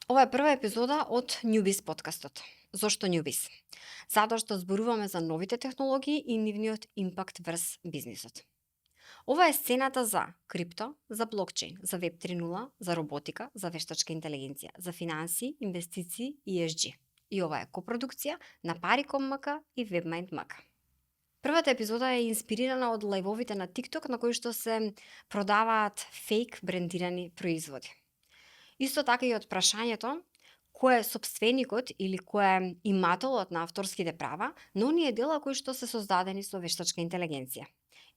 Ова е прва епизода од Newbiz подкастот. Зошто Newbiz? Затоа што зборуваме за новите технологии и нивниот импакт врз бизнисот. Ова е сцената за крипто, за блокчейн, за Web 3.0, за роботика, за вештачка интелигенција, за финанси, инвестиции и ESG. И ова е копродукција на Pari.com.mk и WebMind.mk. Првата епизода е инспирирана од лајвовите на TikTok на кои што се продаваат фейк брендирани производи. Исто така и од прашањето кој е собственикот или кој е имателот на авторските права на оние дела кои што се создадени со вештачка интелигенција.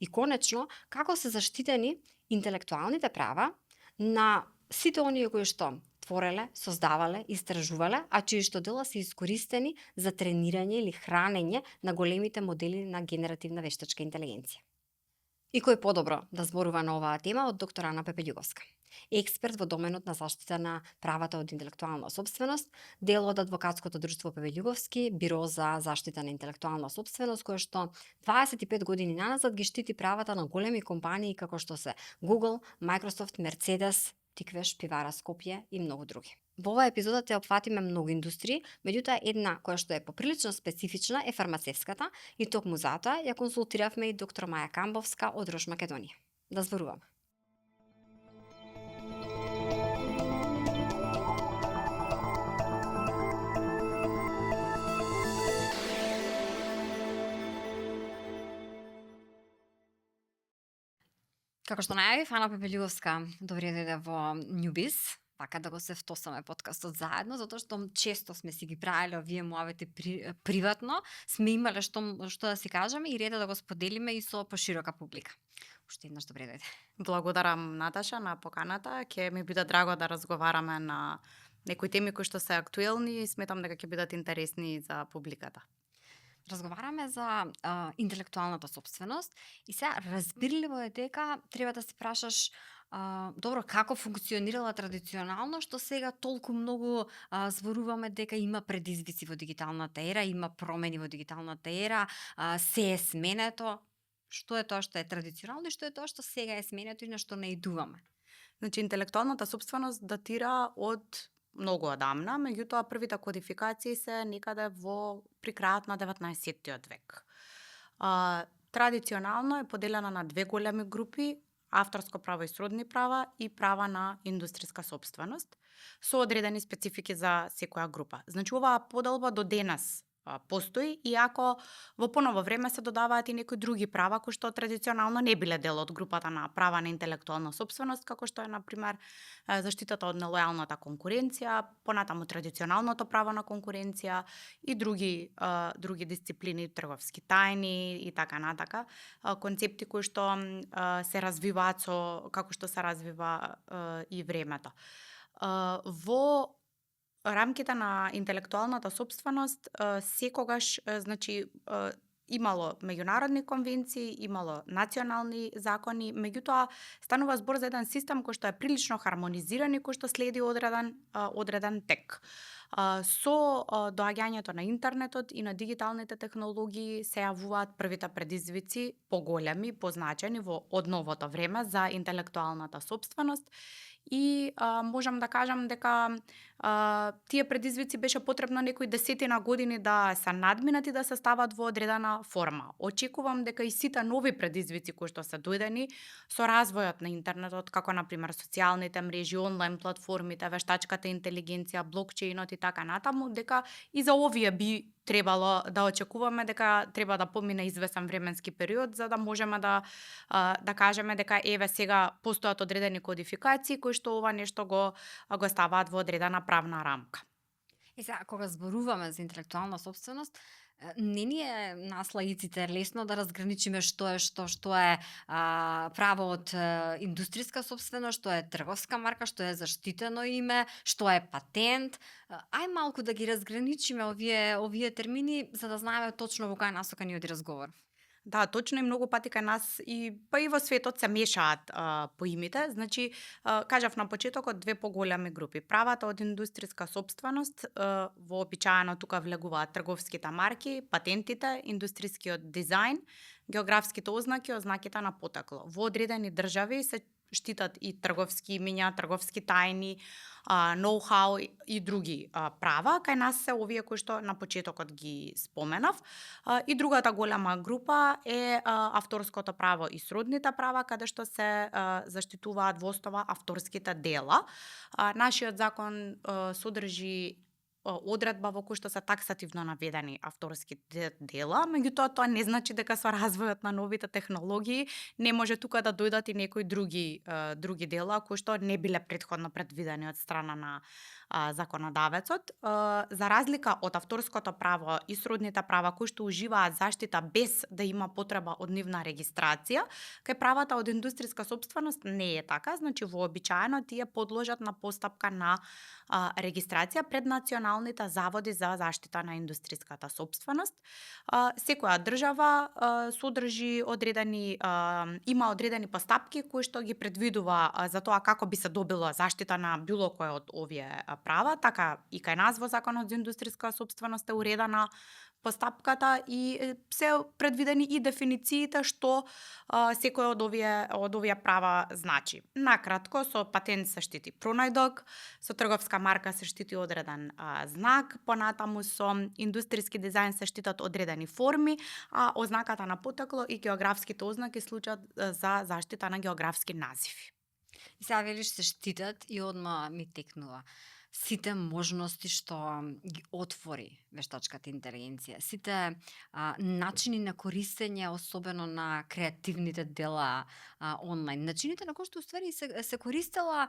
И конечно, како се заштитени интелектуалните права на сите оние кои што твореле, создавале, истражувале, а чии што дела се искористени за тренирање или хранење на големите модели на генеративна вештачка интелигенција. И кој подобро да зборува на оваа тема од доктор Ана Пепелјуговска, експерт во доменот на заштита на правата од интелектуална собственост, дел од адвокатското друштво Пепелјуговски, биро за заштита на интелектуална собственост, кое што 25 години наназад ги штити правата на големи компании како што се Google, Microsoft, Mercedes, Тиквеш, Пивара Скопје и многу други. Во оваа епизода те опфатиме многу индустрии, меѓутоа една која што е поприлично специфична е фармацевската и токму затоа ја консултиравме и доктор Маја Камбовска од Рош Македонија. Да зборуваме. Како што најавив, Ана Пепелјуговска добре дојде во Newbiz, така да го се втосаме подкастот заедно, затоа што често сме си ги правеле овие муавети приватно, сме имале што да си кажеме и реда да го споделиме и со поширока публика. Уште еднаш добре дојде. Благодарам, Наташа, на поканата. Ќе ми биде драго да разговараме на некои теми кои што се актуелни и сметам дека ќе бидат интересни за публиката. Разговараме за интелектуалната собственост и сега разбирливо е дека треба да се прашаш добро како функционирала традиционално, што сега толку многу зборуваме дека има предизвици во дигиталната ера, има промени во дигиталната ера, се е сменето. Што е тоа што е традиционално и што е тоа што сега е сменето и на што не идуваме? Значи, интелектуалната собственост датира од многу одамна, меѓутоа првите кодификации се некаде при крајот на 19-тиот век. Традиционално е поделена на две големи групи: авторско право и сродни права и права на индустријска собственост, со одредени специфики за секоја група. Значи, оваа поделба до денес постои, иако во поново време се додаваат и некои други права кои што традиционално не биле дел од групата на права на интелектуална собственост, како што е, например, заштитата од нелојалната конкуренција, понатаму традиционалното право на конкуренција и други дисциплини, трговски тајни и така натака, концепти кои што се развиваат како што се развива и времето. Во рамките на интелектуалната собственост секогаш, значи, имало меѓународни конвенции, имало национални закони, меѓутоа станува збор за еден систем кој што е прилично хармонизиран и кој што следи одреден тек. Со доаѓањето на интернетот и на дигиталните технологии се јавуваат првите предизвици поголеми, позначени во одновото време за интелектуалната собственост и можам да кажам дека тие предизвици беше потребно некои десетина години да се надминати, да се стават во одредена форма. Очекувам дека и сите нови предизвици кои што се дојдени со развојот на интернетот, како например социјалните мрежи, онлайн платформите, вештачката интелигенција, блокчейнот и така натаму, дека и за овие би требало да очекуваме дека треба да помине извесен временски период за да можеме да кажеме дека еве сега постојат одредени кодификации кои што ова нешто го ставаат во одредена правна рамка. И сега, кога зборуваме за интелектуална собственост, не ни е нас лаиците лесно да разграничиме што е право од индустријска собственост, што е трговска марка, што е заштитено име, што е патент. Ај малку да ги разграничиме овие термини за да знаеме точно во која насока ни оди разговор. Да, точно, и многу пати кај нас и во светот се мешаат поимите. Значи, кажав на почетокот две поголеми групи. Правата од индустријска собственост, вообичаено тука влегуваат трговските марки, патентите, индустријскиот дизајн, географските ознаки, ознаките на потекло. Во одредени држави се штитат и трговски имиња, трговски тајни, ноу-хау и други права. Кај нас се овие кои што на почетокот ги споменав. И другата голема група е авторското право и сродните права, каде што се заштитуваат во основа авторските дела. Нашиот закон содржи одредба во кој што се таксативно наведени авторски дела, меѓутоа тоа не значи дека со развојот на новите технологии не може тука да дојдат и некои други дела кои што не биле претходно предвидени од страна на законодавецот. За разлика од авторското право и сродните права кои што уживаат заштита без да има потреба од нивна регистрација, кај правата од индустријска сопственост не е така, значи вообичаено тие подложат на постапка на регистрација пред националните заводи за заштита на индустријската сопственост. Секоја држава содржи има одредени постапки кои што ги предвидува за тоа како би се добила заштита на било кој од овие права, така и кај нас во Законот за индустријска сопственост е уредена постапката и се предвидени и дефинициите што секој од овие права значи. Накратко, со патент се штити пронајдок, со трговска марка се штити одреден знак, понатаму со индустријски дизајн се штитат одредени форми, а ознаката на потекло и географските ознаки служат за заштита на географски називи. И сега велиш се штитат и одма ми текнува сите можности што ги отвори вештачката интелигенција, сите начини на користење, особено на креативните дела онлайн, начините на кои што уствари се користела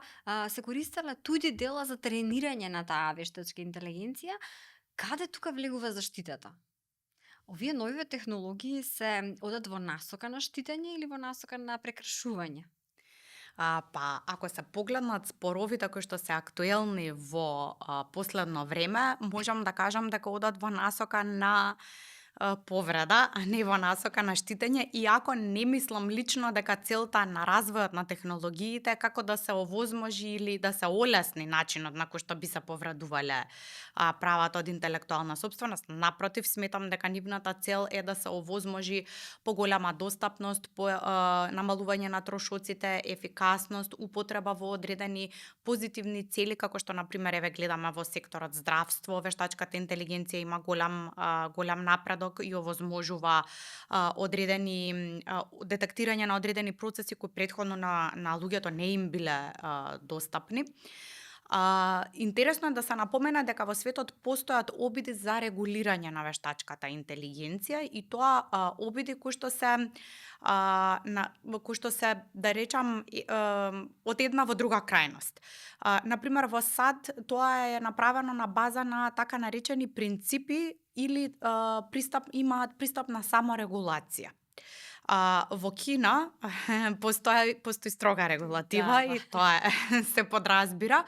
туди дела за тренирање на таа вештачка интелигенција, каде тука влегува заштитата? Овие нови технологии се одат во насока на штитење или во насока на прекршување? Па, ако се погледнат споровите кои што се актуелни во последно време, можам да кажам дека одат во насока на повреда, а не во насока на штитење, иако не мислам лично дека целта на развојот на технологиите е како да се овозможи или да се олесни начинот на кој што би се повредувале правата од интелектуална сопственост. Напротив, сметам дека нивната цел е да се овозможи поголема достапност, намалување на трошоците, ефикасност, употреба во одредени позитивни цели, како што на пример еве гледаме во секторот здравство, вештачката интелигенција има голем напредок и овозможува детектирање на одредени процеси кои претходно на луѓето не им биле достапни. Интересно е да се напомена дека во светот постојат обиди за регулирање на вештачката интелигенција и тоа обиди кои што се да речам од една во друга крајност. Например во САД тоа е направено на база на така наречени принципи или имаат пристап на саморегулација. Во Кина постои строга регулатива и тоа се подразбира.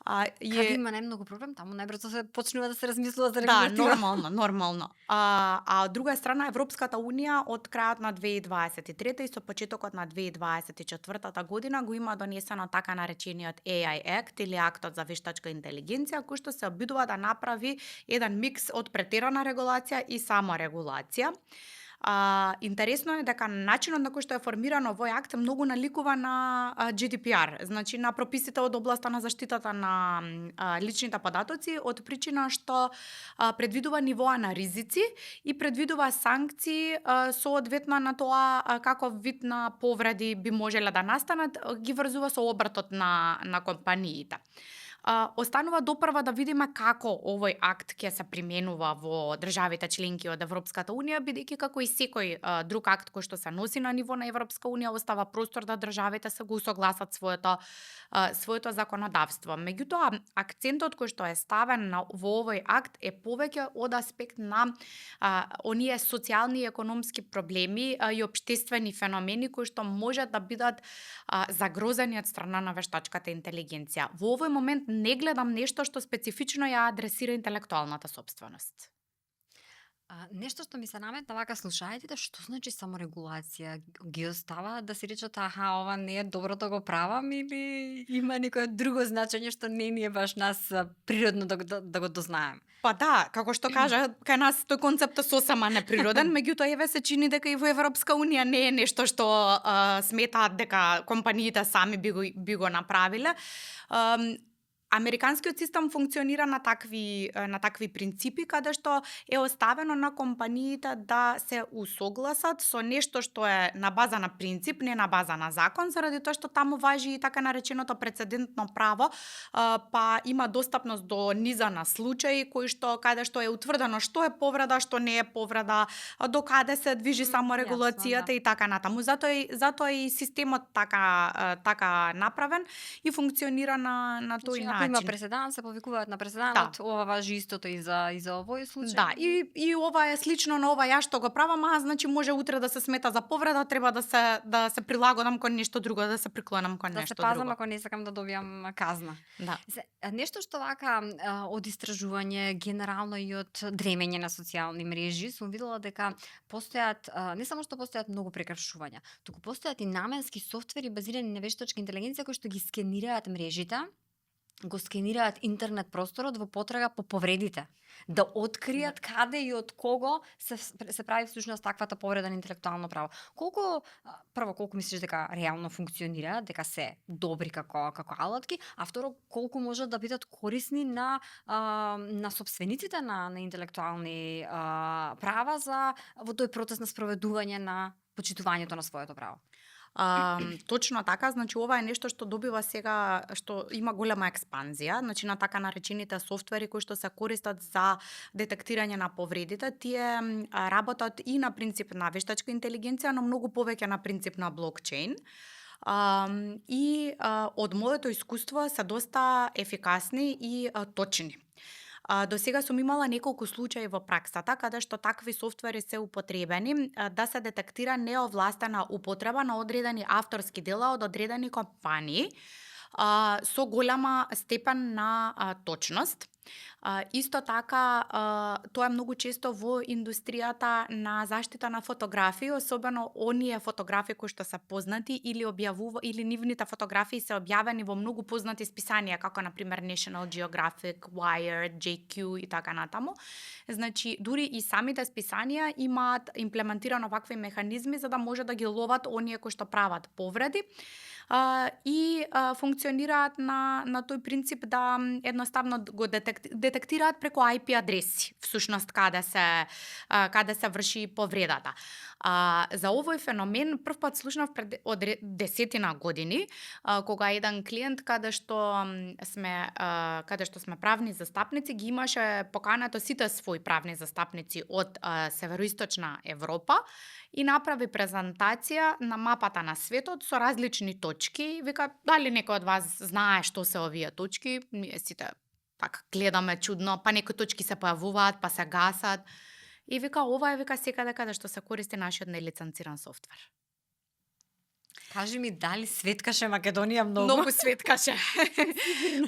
Каде има најмногу проблем, таму најбрзо се почнува да се размислува за Да, регулатива. нормално. А од друга страна, Европската Унија од крајот на 2023 и со почетокот на 2024 година го има донесено така наречениот AI Act или Актот за вештачка интелигенција, кој што се обидува да направи еден микс од претерана регулација и саморегулација. Интересно е дека начинот на кој што е формирано овој акт многу наликува на GDPR, значи на прописите од областа на заштитата на личните податоци, од причина што предвидува нивоа на ризици и предвидува санкции соодветно на тоа каков вид на повреди би можеле да настанат, ги врзува со обртот на компаниите. Останува допрва да видиме како овој акт ќе се применува во државите членки од Европската Унија, бидејќи како и секој друг акт кој што се носи на ниво на Европска Унија остава простор да државите се го усогласат своето законодавство. Меѓутоа, акцентот кој што е ставен во овој акт е повеќе од аспект на оние социјални и економски проблеми и општествени феномени кои што можат да бидат загрозени од страна на вештачката интелигенција. Во овој момент не гледам нешто што специфично ја адресира интелектуалната сопственост. Нешто што ми се наметна вака слушајте, што значи саморегулација? Ги остава да си речат, ова не е добро да го правам или има некое друго значење што не ни е баш нас природно да го дознаем? Па да, како што кажа, кај нас тој концепт е сосема неприроден, меѓутоа еве се чини дека и во Европска унија не е нешто што сметаат дека компаниите сами би го направиле. Американскиот систем функционира на такви принципи каде што е оставено на компаниите да се усогласат со нешто што е на база на принцип, не на база на закон, заради тоа што таму важи и така нареченото прецедентно право, па има достапност до низа на случаи каде што е утврдено што е повреда, што не е повреда, до каде се движи саморегулацијата Јасно, и така натаму. Затоа и системот така направен и функционира на тој Значи, начин. ако има преседан, се повикуваат на преседанот, ова важи истото и за овој случај. Да, и ова е слично на ова ја што го правам, значи може утре да се смета за повреда, треба да се прилагодам кон нешто друго, да се приклонам кон Да нешто се пазам друго. ако не сакам да добијам казна. Да. Нешто што вака од истражување, генерално и од дремење на социјални мрежи, сум видела дека постојат, не само што постојат многу прекршувања, туку постојат и наменски софтвери базирани на вештачка интелигенција кои што ги скенираат мрежите, го скенираат интернет просторот во потрага по повредите, да откријат каде и од кого се прави всушност таквата повреда на интелектуално право. Колку мислиш дека реално функционираат, дека се добри како алатки, а второ колку можат да бидат корисни на сопствениците на интелектуални права во тој процес на спроведување на почитувањето на своето право. Точно така, значи ова е нешто што добива сега, што има голема експанзија, значи на така наречените софтвери кои што се користат за детектирање на повредите, тие работат и на принцип на вештачка интелигенција, но многу повеќе на принцип на блокчейн. И од моето искуство се доста ефикасни и точни. До сега сум имала неколку случаи во праксата каде што такви софтвери се употребени да се детектира неовластена употреба на одредени авторски дела од одредени компании со голема степен на точност. Исто така, тоа е многу често во индустријата на заштита на фотографии, особено оние фотографии кои што се познати или нивните фотографии се објавени во многу познати списанија, како на пример National Geographic, Wired, JQ и така натаму. Значи, дури и самите списанија имаат имплементирано вакви механизми за да може да ги ловат оние кои што прават повреди. И функционираат на тој принцип да едноставно го детектираат преку IP адреси, всушност каде се врши повредата. За овој феномен првпат слушнав пред од десетина години, кога еден клиент каде што сме правни застапници, ги имаше поканато сите своји правни застапници од североисточна Европа и направи презентација на мапата на светот со различни точки. Вика, дали некој од вас знае што се овие точки? Ние сите така гледаме чудно, па некои точки се појавуваат, па се гасат. И вика, ова е секаде каде што се користи нашиот нелиценциран софтвер. Кажи ми, дали светкаше Македонија многу? Многу светкаше.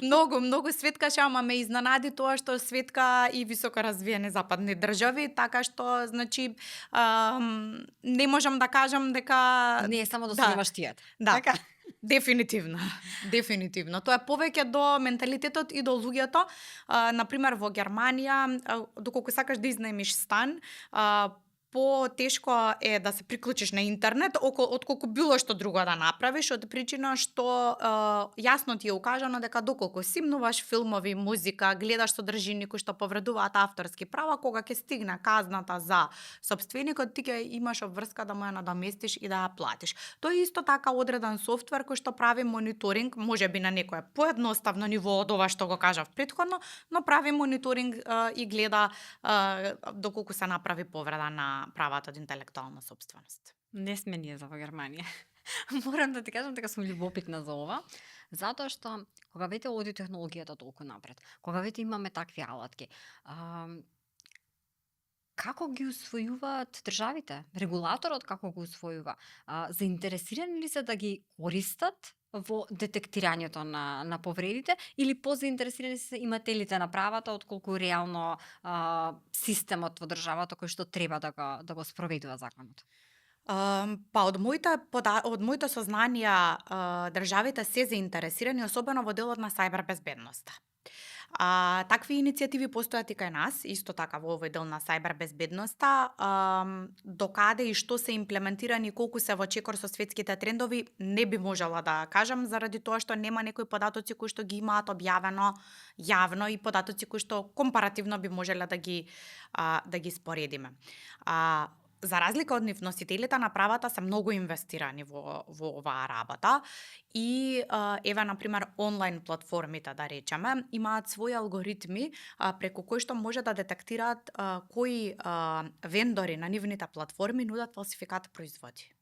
многу светкаше, ама ме изненади тоа што светка и високо развиени западни држави, така што, значи, не можам да кажам дека... Не е само да се неваштијат. Да, така? Дефинитивно. Тоа е повеќе до менталитетот и до луѓето. Например, во Германија, доколку сакаш да изнаемиш стан, по-тешко е да се приклучиш на интернет отколку било што друго да направиш, од причина што јасно ти е укажано дека доколку симнуваш филмови, музика, гледаш содржини кои што повредуваат авторски права, кога ќе стигне казната за сопственикот, ти ќе имаш обврска да му ја надоместиш и да ја платиш. Тој исто така одреден софтвер кој што прави мониторинг, можеби на некое поедноставно ниво од ова што го кажав претходно, но прави мониторинг и гледа доколку се направи повреда на правата од интелектуална сопственост. Не сме ние за во Германија. Морам да ти кажам дека сум љубопитна за ова, затоа што кога вете оди технологијата толку напред, кога вете имаме такви алатки, како ги усвојуваат државите? Регулаторот како го усвојува? Заинтересирани ли се да ги користат во детектирањето на повредите или позаинтересирани се имателите на правата отколку реално системот во државата кој што треба да го спроведува законот? Па од моите сознанија, државите се заинтересирани, особено во делот на сајбер безбедноста. Такви иницијативи постојат и кај нас, исто така во овој дел на сајбер безбедноста. Докаде и што се имплементирани, колку се во чекор со светските трендови, не би можела да кажам, заради тоа што нема некои податоци кои што ги имаат објавено јавно и податоци кои што компаративно би можеле да ги споредиме. За разлика од нив, носителите на правата се многу инвестирани во оваа работа и еве на пример онлайн платформите, да речеме, имаат своји алгоритми преку кои што може да детектираат кои вендори на нивните платформи нудат фалсификат производи.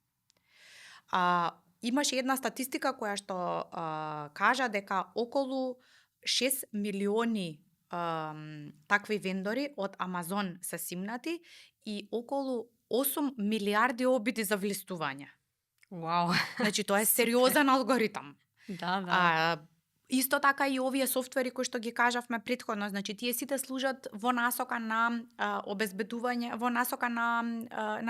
Имаше една статистика која што кажа дека околу 6 милиони такви вендори од Амазон се симнати и околу 8 милиарди обиди за влистување. Вау. Значи тоа е сериозен алгоритам. Да. Исто така и овие софтвери кои што ги кажавме претходно, значи тие сите служат во насока на обезбедување, во насока на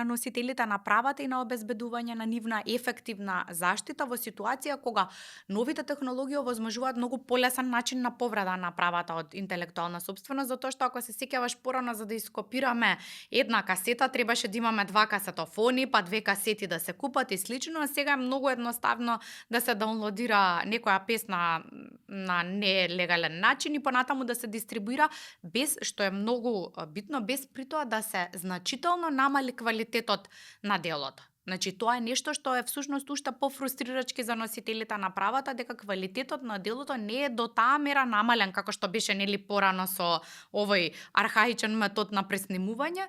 носителите на правата и на обезбедување на нивна ефективна заштита во ситуација кога новите технологии овозможуваат многу полесен начин на повреда на правата од интелектуална сопственост, затоа што ако се сеќаваш порано за да ископираме една касета требаше да имаме 2 касетофони, па 2 касети да се купат и слично, а сега е многу едноставно да се даунлодира некоја песна на нелегален начин и понатаму да се дистрибуира без, што е многу битно, без при тоа да се значително намали квалитетот на делото. Значи тоа е нешто што е всушност уште пофрустрирачки за носителите на правата, дека квалитетот на делото не е до таа мера намален како што беше нели порано со овој архаичен метод на преснимување,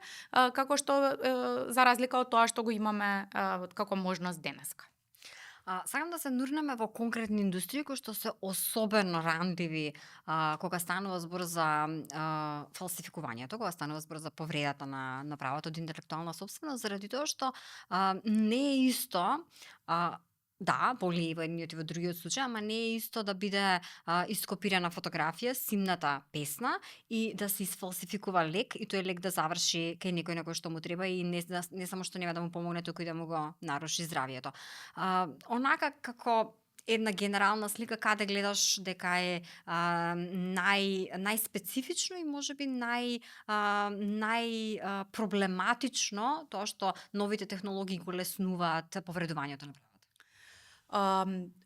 како што за разлика од тоа што го имаме како можност денеска. Сакам да се нурнеме во конкретни индустрии кои што се особено рандливи кога станува збор за фалсификувањето, кога станува збор за повредата на правото од интелектуална сопственост, заради тоа што не е исто да, боли и во едниот и во другиот случај, ама не е исто да биде ископирана фотографија, симната песна и да се isфалсификува лек и тој лек да заврши кај некој на кој што му треба и не само што нема да му помогне, туку и да му го наруши здравието. Онака како една генерална слика каде гледаш дека е најспецифично и можеби проблематично тоа што новите технологии го леснуваат повредувањето на правата.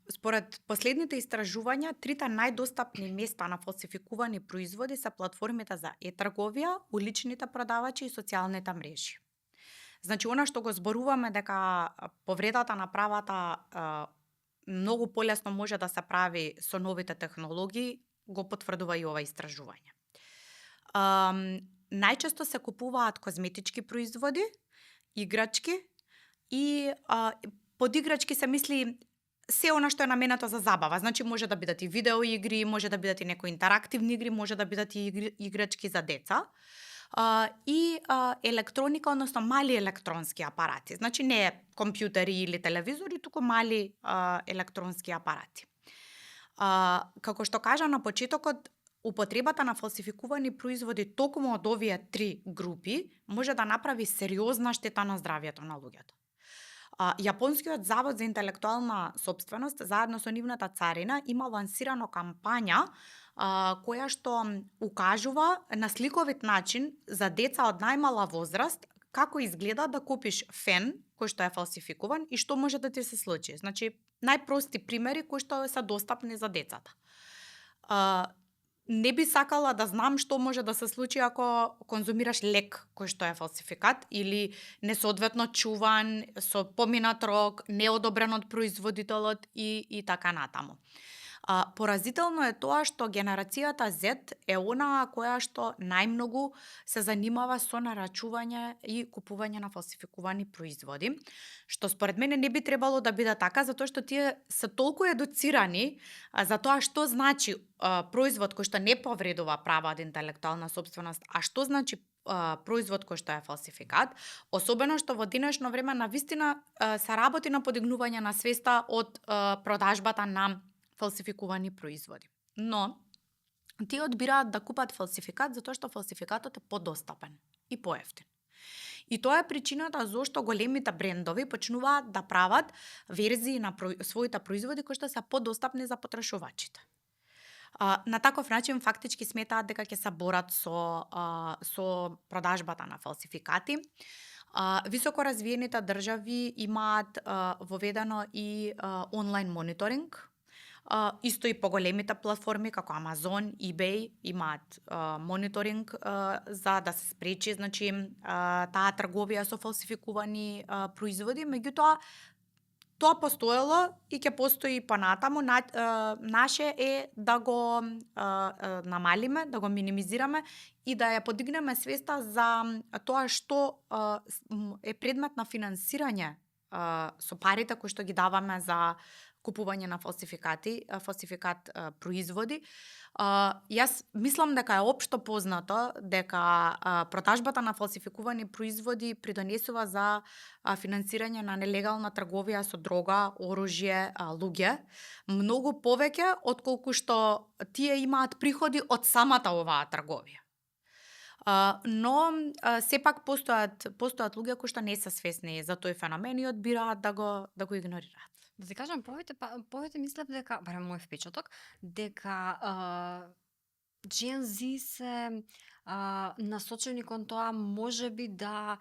Според последните истражувања, трите најдостапни места на фалсификувани производи се платформите за е-трговија, уличните продавачи и социјалните мрежи. Значи, она што го зборуваме дека повредата на правата многу полесно може да се прави со новите технологии, го потврдува и ова истражување. Најчесто се купуваат козметички производи, играчки и под играчки се мисли се она што е наменето за забава. Значи може да бидат и видеоигри, може да бидат и некои интерактивни игри, може да бидат и играчки за деца. И електроника, односно мали електронски апарати. Значи не е компјутери или телевизори, туку мали електронски апарати. Како што кажа на почетокот, употребата на фалсификувани производи токму од овие три групи може да направи сериозна штета на здравието на луѓето. Јапонскиот завод за интелектуална сопственост заедно со нивната царина има лансирано кампања која што укажува на сликовит начин за деца од најмала возраст како изгледа да купиш фен кој што е фалсификуван и што може да ти се случи. Значи, најпрости примери кои што се достапни за децата. Не би сакала да знам што може да се случи ако конзумираш лек кој што е фалсификат или несоодветно чуван, со поминат рок, неодобрен од производителот и така натаму. Поразително е тоа што генерацијата Z е онаа која што најмногу се занимава со нарачување и купување на фалсификувани производи, што според мене не би требало да биде така, затоа што тие се толку едуцирани за тоа што значи производ кој што не повредува права од интелектуална собственост, а што значи производ кој што е фалсификат, особено што во денешно време на вистина се работи на подигнување на свеста од продажбата на фалсификувани производи. Но, тие одбираат да купат фалсификат затоа што фалсификатот е подостапен и поевтин. И тоа е причината зошто големите брендови почнуваат да прават верзии на своите производи кои што се подостапни за потрошувачите. На таков начин фактички сметаат дека ќе се борат со продажбата на фалсификати. Високо развиените држави имаат воведено и онлайн мониторинг. Исто и поголемите платформи како Amazon, eBay имаат мониторинг за да се спречи таа трговија со фалсификувани производи, меѓутоа тоа постоело и ќе постои понатаму. Наше е да го намалиме, да го минимизираме и да ја подигнеме свеста за тоа што е предмет на финансирање со парите кои што ги даваме за купување на фалсификат производи. Јас мислам дека е општо познато дека продажбата на фалсификувани производи придонесува за финансирање на нелегална трговија со дрога, оружје, луѓе, многу повеќе отколку што тие имаат приходи од самата оваа трговија. Но сепак постојат луѓе кои што не се свесни за тој феномен и одбираат да го игнорираат. Да ти кажам, повеќе мислев дека, барем мој впечаток, дека Gen Z се насочени кон тоа можеби да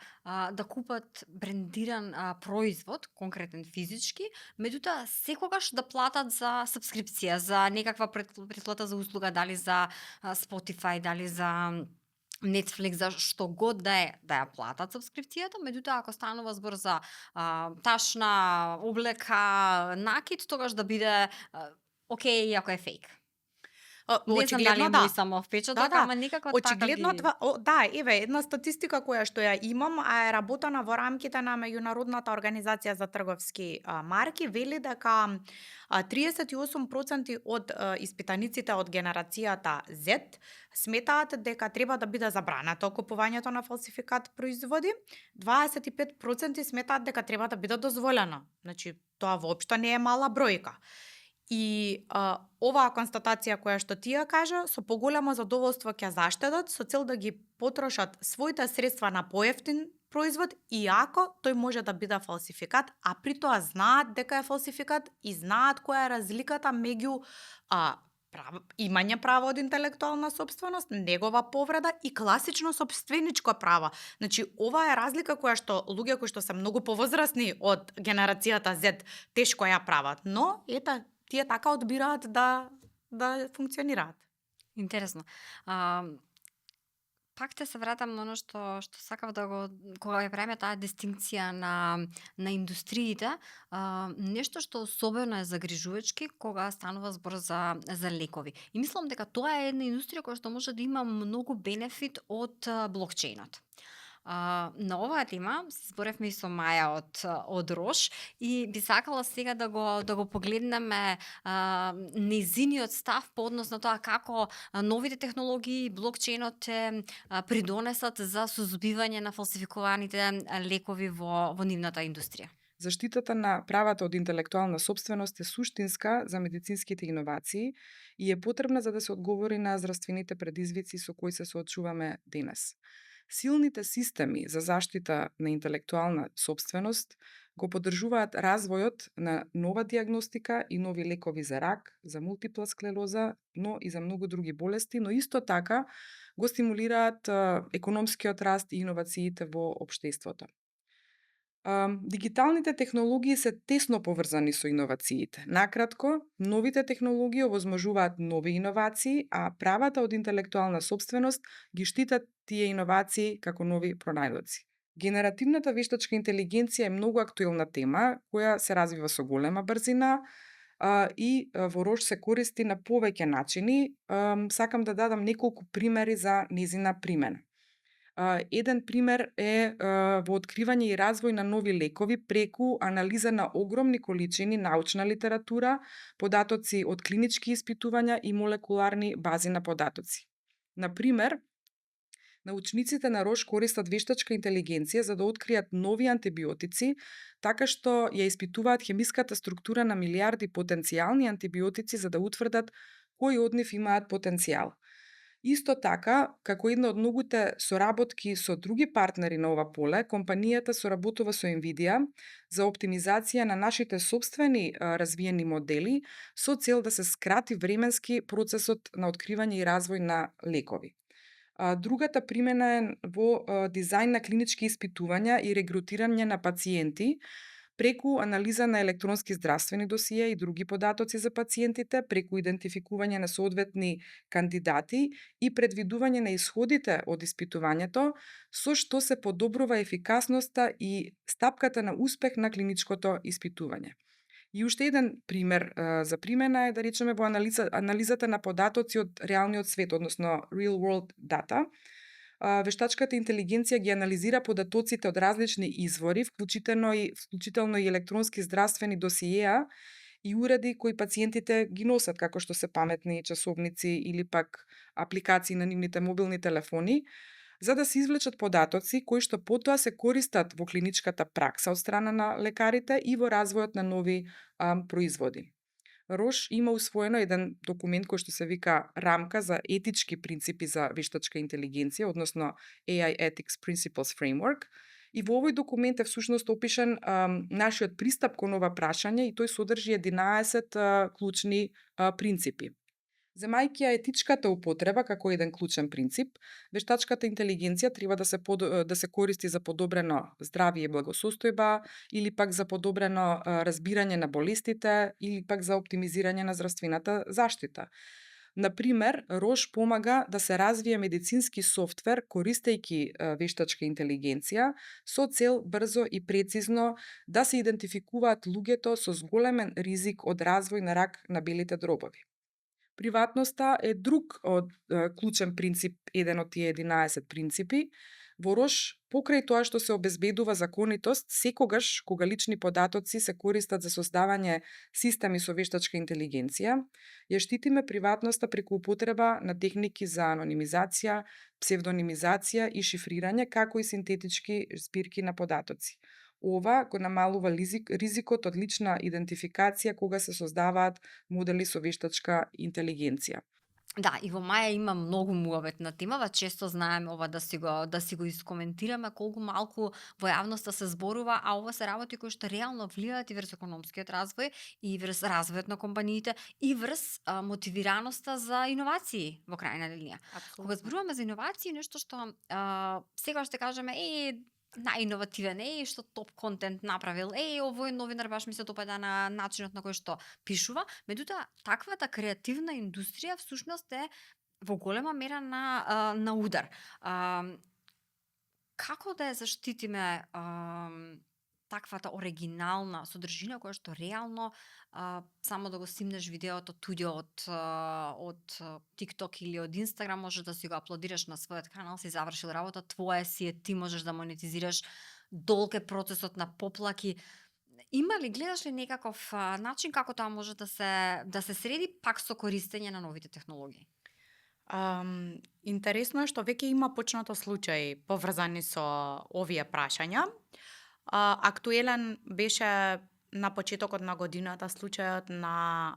купат брендиран производ, конкретен физички, меѓутоа секогаш да платат за сабскрипција, за некаква претплата за услуга, дали за Spotify, дали за Netflix, за што год да ја платат сабскрипцијата, меѓутоа ако станува збор за ташна, облека, накид, тогаш да биде окей, ако е фейк. Не знам дали е мој само впечаток, ама некако очигледно така ги... еве една статистика која што ја имам, а е работена во рамките на меѓународната организација за трговски марки, вели дека 38% од испитаниците од генерацијата Z сметаат дека треба да биде забрането купувањето на фалсификат производи, 25% сметаат дека треба да биде дозволено. Значи, тоа воопшто не е мала бројка. И оваа констатација која што ти ја кажа, со поголемо задоволство ќе заштедат со цел да ги потрошат своите средства на поевтин производ, иако тој може да биде фалсификат, а при тоа знаат дека е фалсификат и знаат која е разликата меѓу имање право од интелектуална собственост, негова повреда и класично собственичко право. Значи, ова е разлика која што луѓе кои што се многу повозрасни од генерацијата Z тешко ја прават, но ета тие така одбираат да функционираат. Интересно. Пак те се вратам на оно што сакав да го, кога ја правиме таа дистинкција на индустриите, нешто што особено е загрижувачки кога станува збор за лекови. И мислам дека тоа е една индустрија која што може да има многу бенефит од блокчейнот. На оваа тема се зборевме и со Маја од Рош и би сакала сега да го погледнеме незиниот став по однос на тоа како новите технологии, блокчейнот придонесат за сузбивање на фалсификуваните лекови во нивната индустрија. Заштитата на правата од интелектуална собственост е суштинска за медицинските иновации и е потребна за да се одговори на здравствените предизвици со кои се соочуваме денес. Силните системи за заштита на интелектуална собственост го поддржуваат развојот на нова диагностика и нови лекови за рак, за мултипла склероза, но и за многу други болести, но исто така го стимулираат економскиот раст и иновациите во општеството. Дигиталните технологии се тесно поврзани со иновациите. Накратко, новите технологии овозможуваат нови иновации, а правата од интелектуална собственост ги штитат тие иновации како нови пронајдоци. Генеративната вештачка интелигенција е многу актуелна тема, која се развива со голема брзина, и во Рош се користи на повеќе начини. Сакам да дадам неколку примери за незина примена. Еден пример е во откривање и развој на нови лекови преку анализа на огромни количини научна литература, податоци од клинички испитувања и молекуларни бази на податоци. Например, научниците на Рош користат вештачка интелигенција за да откријат нови антибиотици, така што ја испитуваат хемиската структура на милиарди потенцијални антибиотици за да утврдат кои од нив имаат потенцијал. Исто така, како една од многуте соработки со други партнери на ова поле, компанијата соработува со Nvidia за оптимизација на нашите собствени развиени модели со цел да се скрати временски процесот на откривање и развој на лекови. Другата примена е во дизајн на клинички испитувања и регрутирање на пациенти преку анализа на електронски здравствени досија и други податоци за пациентите, преку идентификување на соодветни кандидати и предвидување на исходите од испитувањето, со што се подобрува ефикасноста и стапката на успех на клиничкото испитување. И уште еден пример за примена е, да речеме, во анализата на податоци од реалниот свет, односно real world data. Вештачката интелигенција ги анализира податоците од различни извори, вклучително и електронски здравствени досиеа и уреди кои пациентите ги носат, како што се паметни часовници или пак апликации на нивните мобилни телефони, за да се извлечат податоци кои што потоа се користат во клиничката пракса од страна на лекарите и во развојот на нови производи. Рош има усвоено еден документ кој што се вика рамка за етички принципи за вештачка интелигенција, односно AI Ethics Principles Framework, и во овој документ е всушност опишан нашиот пристап кон ова прашање и тој содржи 11 клучни принципи. Земајќи ја етичката употреба како еден клучен принцип, вештачката интелигенција треба да се користи за подобрено здравје и благосостојба, или пак за подобрено разбирање на болестите, или пак за оптимизирање на здравствената заштита. Например, Рош помага да се развие медицински софтвер користејќи вештачка интелигенција со цел брзо и прецизно да се идентификуваат луѓето со зголемен ризик од развој на рак на белите дробови. Приватноста е друг од клучен принцип, еден од тие 11 принципи. Во Рош, покрај тоа што се обезбедува законитост, секогаш кога лични податоци се користат за создавање системи со вештачка интелигенција, ја штитиме приватноста преку употреба на техники за анонимизација, псевдонимизација и шифрирање, како и синтетички збирки на податоци. Ова го намалува ризикот од лична идентификација кога се создаваат модели со вештачка интелигенција. Да, и во Маја има многу муабет на темава, често знаеме ова да си го искоментираме колку малку во јавноста се зборува, а ова се работи кои што реално влијаат и врз економскиот развој, и врз развојот на компаниите, и врз мотивираноста за иновации во крајна линија. Кога зборуваме за иновации, нешто што сега ще кажеме најиновативен, што топ контент направил, овој новинар баш ми се допаѓа на начинот на кој што пишува, меѓутоа таквата креативна индустрија всушност е во голема мера на удар. Како да ја заштитиме таквата оригинална содржина која што реално само да го снимнеш видеото туѓо од TikTok или од Instagram, можеш да си го аплодираш на својот канал, си завршил работа, твое си е, ти можеш да монетизираш, долг е процесот на поплаки. Има ли, гледаш ли некаков начин како тоа може да се среди пак со користење на новите технологии? Интересно е што веќе има почнато случаи поврзани со овие прашања. Актуелен беше на почетокот на годината случајот на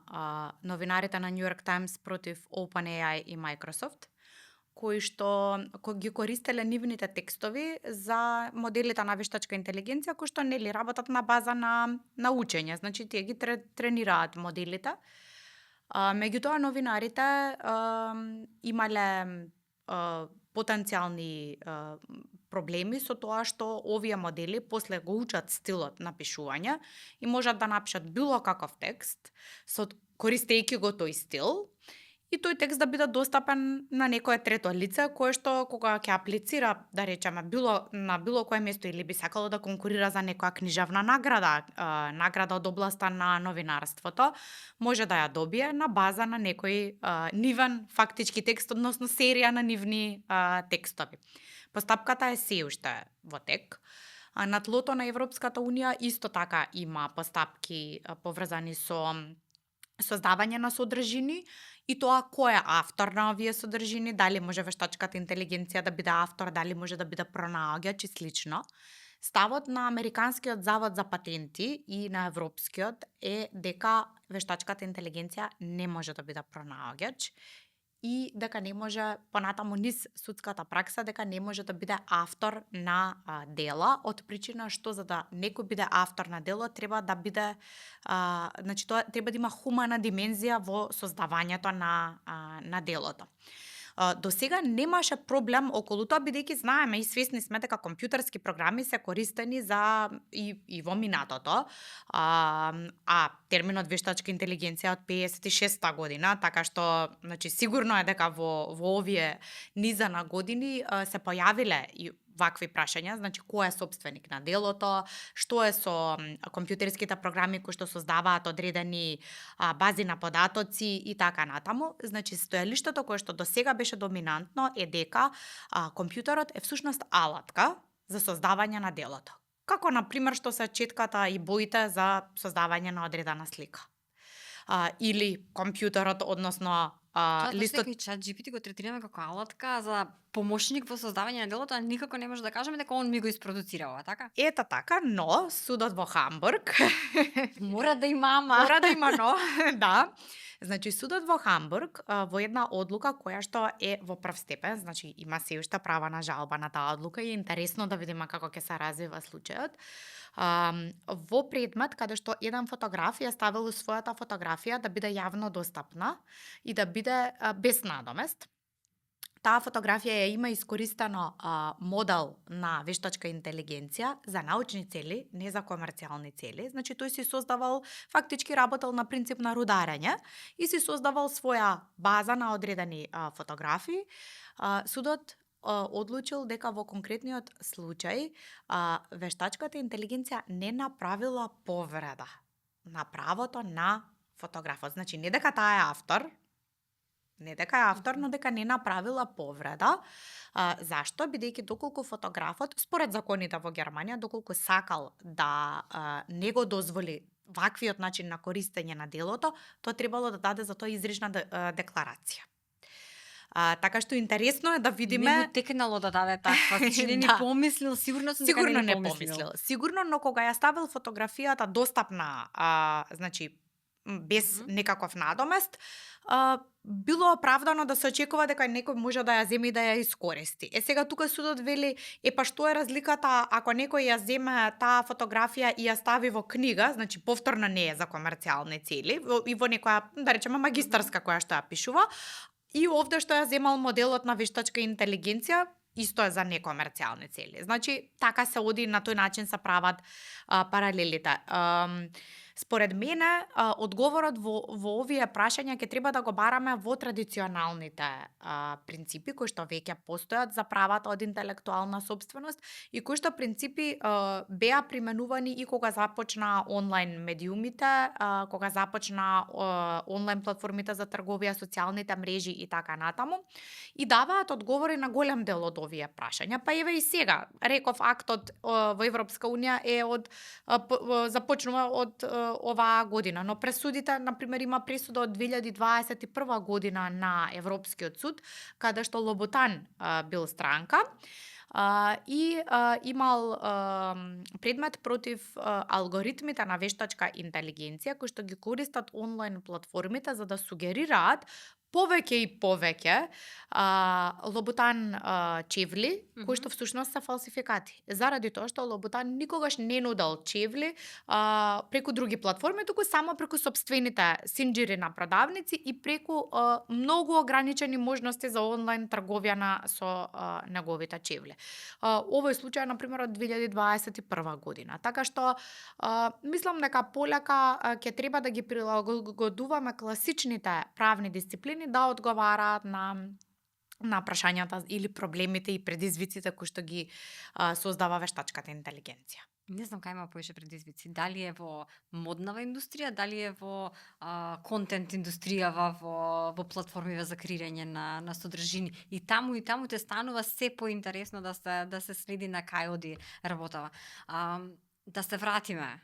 новинарите на New York Times против OpenAI и Microsoft, кои ги користеле нивните текстови за моделите на вештачка интелигенција кои што нели работат на база на учење, значи тие ги тренираат моделите. Меѓутоа новинарите имале потенцијални проблеми со тоа што овие модели после го учат стилот на пишување и можат да напишат било каков текст со користејќи го тој стил и тој текст да биде достапен на некое трето лице кое што кога ќе аплицира, да речеме, било кое место или би сакало да конкурира за некоја книжевна награда, награда од областа на новинарството, може да ја добие на база на некој нивен фактички текст, односно серија на нивни текстови. Постапката е се уште во тек. На тлото на Европската унија исто така има постапки поврзани со создавање на содржини и тоа кој е автор на овие содржини, дали може вештачката интелигенција да биде автор, дали може да биде пронаоѓач и слично. Ставот на Американскиот завод за патенти и на Европскиот е дека вештачката интелигенција не може да биде пронаоѓач и дека не може, понатаму низ судската пракса, дека не може да биде автор на дела, од причина што за да некој биде автор на дело треба да биде, значи тоа треба да има хумана димензија во создавањето на делото. До сега немаше проблем околу тоа, бидејќи знаеме и свесни сме дека компјутерски програми се користени за и во минатото, а терминот вештачка интелигенција од 56-та година, така што значи сигурно е дека во овие низа на години се појавиле и вакви прашања, значи кој е собственик на делото, што е со компјутерските програми кои што создаваат одредени бази на податоци и така натаму. Значи стојалиштето кое што досега беше доминантно е дека компјутерот е всушност алатка за создавање на делото. Како на пример што се четката и боите за создавање на одредена слика. Или компјутерот, односно листот и чат GPT го третираме како алатка за помошник во создавање на делото, а никако не може да кажеме дека он ми го испроducирава, така? Ета така, но судот во Хамбург мора да има но, да. Значи судот во Хамбург во една одлука која што е во прв степен, значи има се уште права на жалба на таа одлука и е интересно да видиме како ќе се развива случајот. Во предмет каде што еден фотограф ја ставил својата фотографија да биде јавно достапна и да биде без надомест. Таа фотографија ја има искористено модел на вештачка интелигенција за научни цели, не за комерцијални цели. Значи тој си создавал, фактички работел на принцип на рударење и си создавал своја база на одредени фотографии. Судот одлучил дека во конкретниот случај вештачката интелигенција не направила повреда на правото на фотографот. Значи не дека таа е автор, но дека не направила повреда. Зашто? Бидејќи доколку фотографот, според законите во Германија, доколку сакал да не го дозволи ваквиот начин на користење на делото, тоа требало да даде за тоа изрична декларација. Така што интересно е да видиме... Не му текнало да даде таква, не ни помислил, сигурно не помислил. Сигурно, но кога ја ставил фотографијата достапна, значи без некаков надомест, било оправдано да се очекува дека некој може да ја земе и да ја искористи. Сега тука судот вели, па што е разликата ако некој ја земе таа фотографија и ја стави во книга, значи повторно не е за комерцијални цели, и во некоја, да речеме, магистарска која што ја пишува, и овде што ја земал моделот на вештачка интелигенција, исто е за некомерцијални цели. Значи, така се оди, на тој начин се прават паралелите. Според мене, одговорот во овие прашања ќе треба да го бараме во традиционалните принципи кои што веќе постојат за правата од интелектуална собственост и кои што принципи беа применувани и кога започна онлайн медиумите, кога започна онлайн платформите за трговија, социјалните мрежи и така натаму, и даваат одговори на голем дел од овие прашања. Па еве и сега, реков, актот во Европска унија е започнува од оваа година, но пресудите, например, има пресуда од 2021 година на Европскиот суд, каде што Лоботан бил странка и имал предмет против алгоритмите на вештачка интелигенција кои што ги користат онлайн платформите за да сугерираат повеќе и повеќе Лоботан чевли, кои што всушност се фалсификати. Заради тоа што Лоботан никогаш не нудел чевли преку други платформи, туку само преку собствените синџири на продавници и преку многу ограничени можности за онлайн трговија со неговите чевли. Овој случај, например, од 2021 година. Така што мислам дека полека ќе треба да ги прилагодуваме класичните правни дисциплини капацитетни да одговараат на прашањата или проблемите и предизвиците кои што ги создава вештачката интелигенција. Не знам кај има поише предизвици. Дали е во моднава индустрија, дали е во контент индустријава, во платформиве за креирање на содржини. И таму те станува се поинтересно да се следи на кај оди работава. Да се вратиме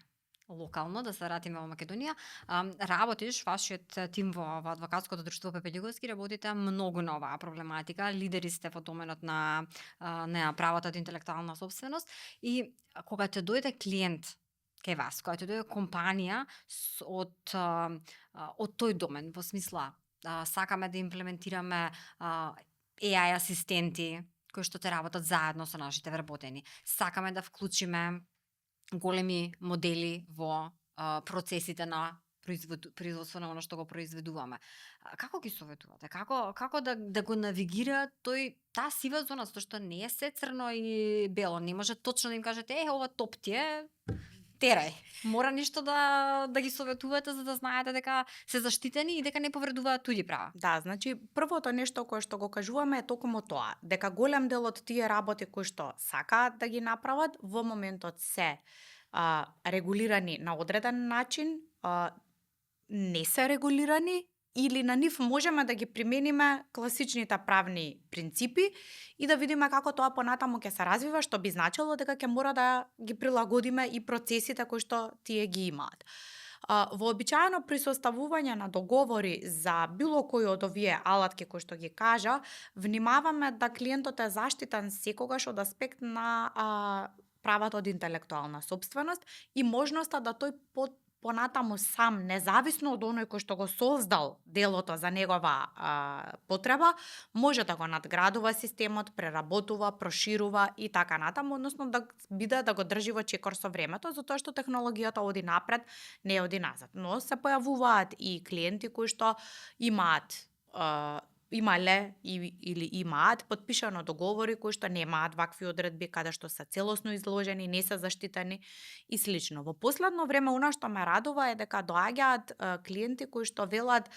локално, да се вратиме во Македонија. Работиш, вашиот тим во адвокатското друштво Пепе Љуговски, работите многу на оваа проблематика. Лидери сте во доменот на правото од интелектуална собственост и кога те дојде клиент кај вас, кога те дојде компанија од тој домен, во смисла сакаме да имплементираме AI асистенти кои што те работат заедно со нашите вработени. Сакаме да вклучиме големи модели во процесите на производство на оно што го произведуваме. Како ги советувате? Како да го навигира таа сива зона, затоа што не е се црно и бело, не може точно да им кажете ова топ ти е, терај. Мора нешто да ги советувате за да знаете дека се заштитени и дека не повредуваат туѓи права. Да, значи првото нешто кое што го кажуваме е токму тоа, дека голем дел од тие работи кои што сакаат да ги направат во моментот се регулирани на одреден начин, не се регулирани или на нив можеме да ги примениме класичните правни принципи и да видиме како тоа понатаму ќе се развива, што би значило дека ќе мора да ги прилагодиме и процесите кои што тие ги имаат. Вообичаено при составување на договори за било кој од овие алатки кои што ги кажа, внимаваме да клиентот е заштитен секогаш од аспект на правото од интелектуална собственост и можноста да тој понатаму сам, независно од оној кој што го создал делото за негова потреба, може да го надградува системот, преработува, проширува и така натаму, односно да биде да го држи во чекор со времето, затоа што технологијата оди напред, не оди назад. Но се појавуваат и клиенти кои што имале или имаат потпишано договори кои што немаат вакви одредби, каде што се целосно изложени, не се заштитени и слично. Во последно време, она што ме радува е дека доаѓаат клиенти кои што велат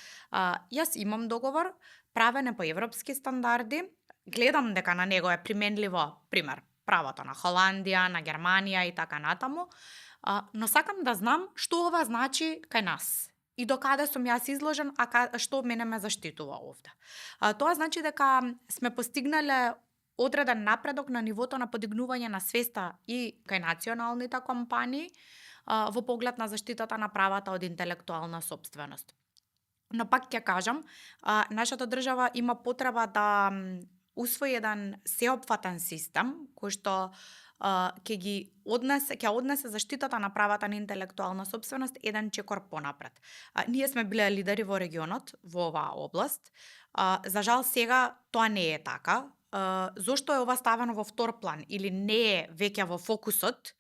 јас имам договор, правен е по европски стандарди, гледам дека на него е применливо, пример, правото на Холандија, на Германија и така натаму, но сакам да знам што ова значи кај нас. И до каде сум јас изложен, што мене ме заштитува овде. Тоа значи дека сме постигнале одреден напредок на нивото на подигнување на свеста и кај националните компании во поглед на заштитата на правата од интелектуална собственост. Но пак ќе кажам, нашата држава има потреба да усвои еден сеопфатен систем кој што ќе однесе заштитата на правата на интелектуална собственост еден чекор понапред. Ние сме биле лидери во регионот во оваа област. За жал сега тоа не е така. Зошто е ова ставено во втор план или не е веќе во фокусот?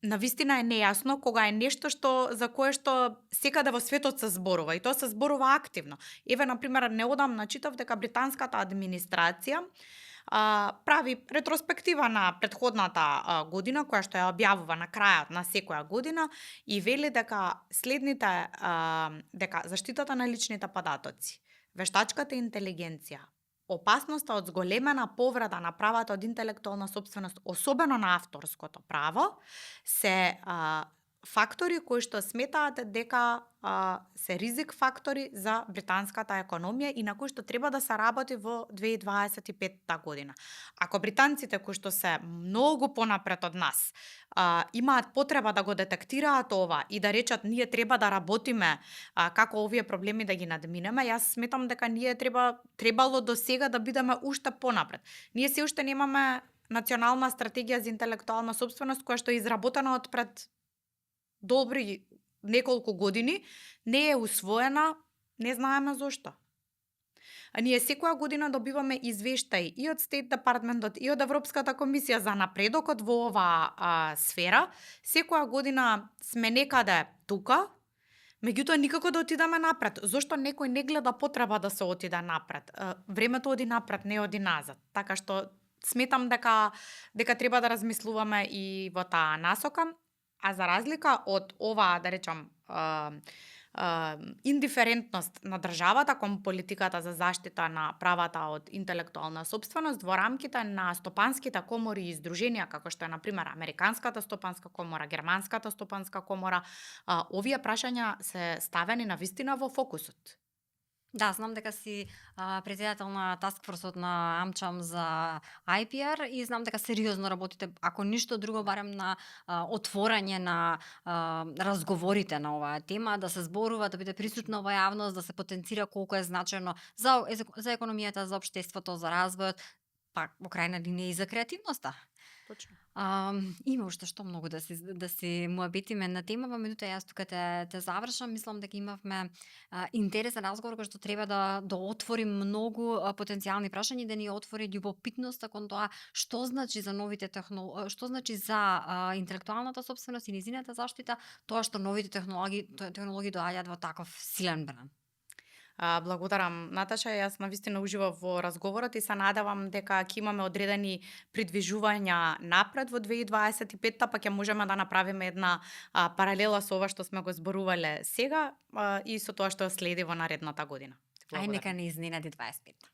Навистина е нејасно кога е нешто за кое што секаде во светот се зборува и тоа се зборува активно. Еве на пример неодамна читав дека британската администрација прави ретроспектива на претходната година, која што ја објавува на крајот на секоја година и вели дека дека заштитата на личните податоци, вештачката интелигенција, опасноста од зголемена повреда на правата од интелектуална собственост, особено на авторското право, се фактори кои што сметаат дека се ризик фактори за британската економија и на кои што треба да се работи во 2025 година. Ако британците кои што се многу понапред од нас имаат потреба да го детектираат ова и да речат ние треба да работиме како овие проблеми да ги надминеме, јас сметам дека ние требало до сега да бидеме уште понапред. Ние се уште немаме национална стратегија за интелектуална собственост која што е изработена од пред добри неколку години, не е усвоена, не знаеме зошто. Ние секоја година добиваме извештаи и од State Department-от и од Европската комисија за напредокот во оваа сфера. Секоја година сме некаде тука, меѓутоа никако да отидеме напред. Зошто некој не гледа потреба да се отиде напред? Времето оди напред, не оди назад. Така што сметам дека треба да размислуваме и во таа насока. А за разлика од оваа, да речам, индиферентност на државата кон политиката за заштита на правата од интелектуална сопственост во рамките на стопанските комори и издруженија, како што е, например, Американската стопанска комора, Германската стопанска комора, овие прашања се ставени на вистина во фокусот. Да, знам дека си председател на таскфорсот на Амчам за IPR и знам дека сериозно работите, ако ништо друго, барем на отворање на разговорите на оваа тема, да се зборува, да биде присутна во јавност, да се потенцира колку е значено за економијата, за општеството, за развојот, па во крајна линија и за креативноста. Точно. Има уште што многу да си муабетиме на темава, меѓутоа јас тука те завршам. Мислам дека имавме интересен разговор кој што треба да отвори многу потенцијални прашања и да ни отвори љубопитноста кон тоа што значи за новите што значи за интелектуалната сопственост и нејзината заштита тоа што новите технологии доаѓаат во таков силен бран. Благодарам, Наташа. Јас навистина уживав во разговорот и се надевам дека ќе имаме одредени придвижувања напред во 2025-та, па ќе можеме да направиме една паралела со ова што сме го зборувале сега и со тоа што следи во наредната година. Ај, нека не изненади 25-та.